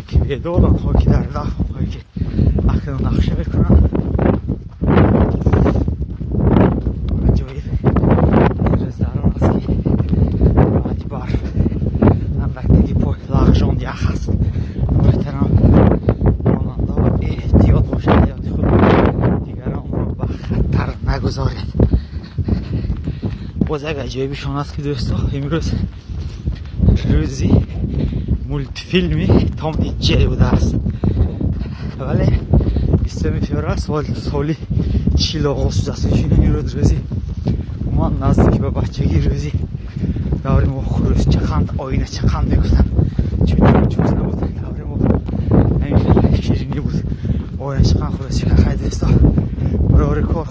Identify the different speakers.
Speaker 1: Онҳое ки бедор, онҳое ки дар даф, онҳое ки акнун нақша мекунанд. Аҷоиб рӯз дар он аст, ки баъди барф андак таги пой лағжон ях аст. Муҳтарам ронандаҳо, эҳтиёт бошад, ҳаёти худ, дигаронро ба хатар нагузоред. Боз як аҷоибишон аст, ки дӯсто, имрӯз рӯзи мултфилми Том и Ҷерри будааст, вале 20 феврал соли 40 оғоз шудааст. Чунин имрӯз рӯзи умуман наздик ба бачагӣ, рӯзи даври мо хурӯсчақанд, оиначақанд мегуфтанд, чун чуз набуд, даври мо ҳамин ширинӣ буд, оиначақанд, хурӯсчақанд. Хай, дӯсто, барори кор.